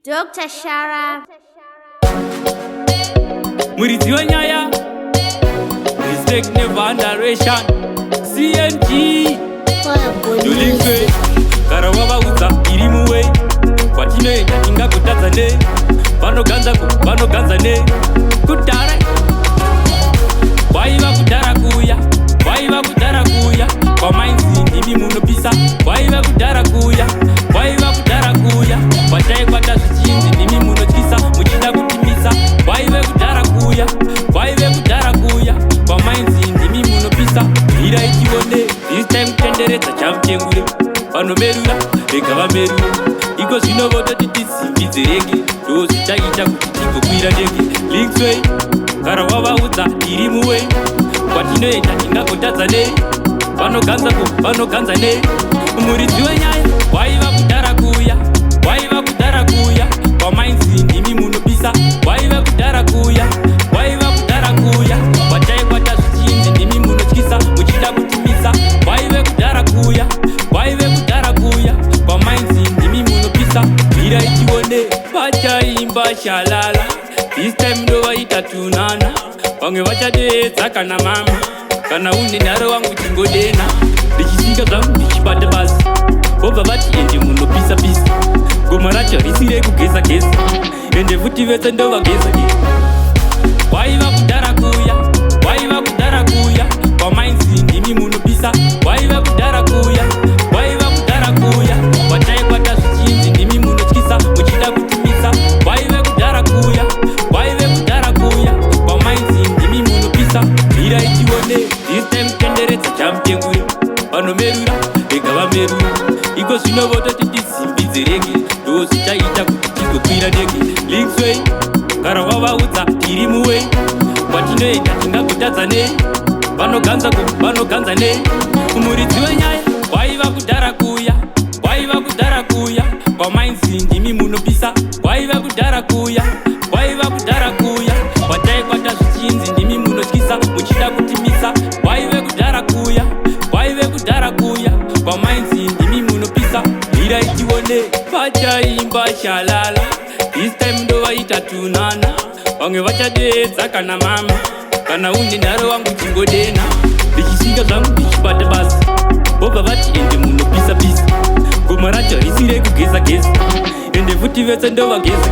Dr. Shara. Muridzi wenyaya, respect never underration. CNG Dulingsway, gara wavaudza iri muway. Kwatinoenda tingagotadza nei? Vanoganza ku vanoganza nei? Kudhara kwaiva kudhara kuya, kwaiva kudhara kuya kwamainzi ndimi munopisa. Kwaiva kudhara kuya, kwaiva kudhara kuya kwataikwata zvichinzi ndimi munotyisa, muchida kutimisa. Kwaive kudhara kuya, kwaive kudhara kuya kwamainzi ndimi munopisa. Mira ichione, this time kutenderedza chamutengure. Vanomerura rega vamerure, iko zvino vototi tisimbidze rege. Ndo zvichaita kuti tigokwira ndege. Linksway, gara wavaudza iri muway. Kwatinoenda tingagotadza nei? Vanoganza ku vanoganza nei? Muridzi wenyaya, kwaiva kudhara kuya, kwaiva kudhara kuya kwamainzi ndimi munopisa. Kwaiva kudhara kuya, kwaiva kudhara kuya kwataikwata zvichinzi ndimi munotyisa, muchida kutimisa. Kwaive kudhara kuya, kwaive kudhara kuya kwamainzi ndimi munopisa. Mira ichione, vachaimba shalala. This time ndovaita tunana, vamwe vachadeedza kana mama. Kana une nharo wangu chingodena. Ndichisvika zvangu ndichibata basi, vobva vati ende munopisa pisa. Goma racho risire kugeza geza, ende futi vese ndovageza. Kwaiva kudhara kuya, kwaiva kudhara kuya kwamainzi ndimi munopisa. Kwaiva kudhara kuya, kwaiva kudhara kuya kwataikwata zvichinzi ndimi munotyisa, muchida kutimisa. Kwaive kudhara kuya, kwaive kudhara kuya kwamainzi ndimi munopisa. Mira ichione, this time kutenderedza chamutengure. Vanomerura rega vamerure, iko zvino vototi tisimbidze rege. Ndo zvichaita kuti tigokwira ndege. Linksway, gara wavaudza tiri muway. Kwatinoenda tingagotadza nei? Vanoganza ku vanoganza nei? Muridzi wenyaya, kwaiva kudhara kuya, kwaiva kudhara kuya kwamainzi ndimi munopisa. Kwaiva kudhara kuya, kwaiva kudhara kuya kwataikwata zvichinzi ndimi munotyisa, muchida kutimisa. Kwaive kudhara kuya, kwaive kudhara kuya kwamainzi ndimi munopisa. Mira ichione, vachaimba shalala. This time ndovaita tunana, vamwe vachadeedza kana mama. Kana une nharo wangu chingodena. Ndichisvika zvangu ndichibata basi, vobva vati ende munopisa pisa. Goma racho risire kugeza geza, ende futi vese ndovageza.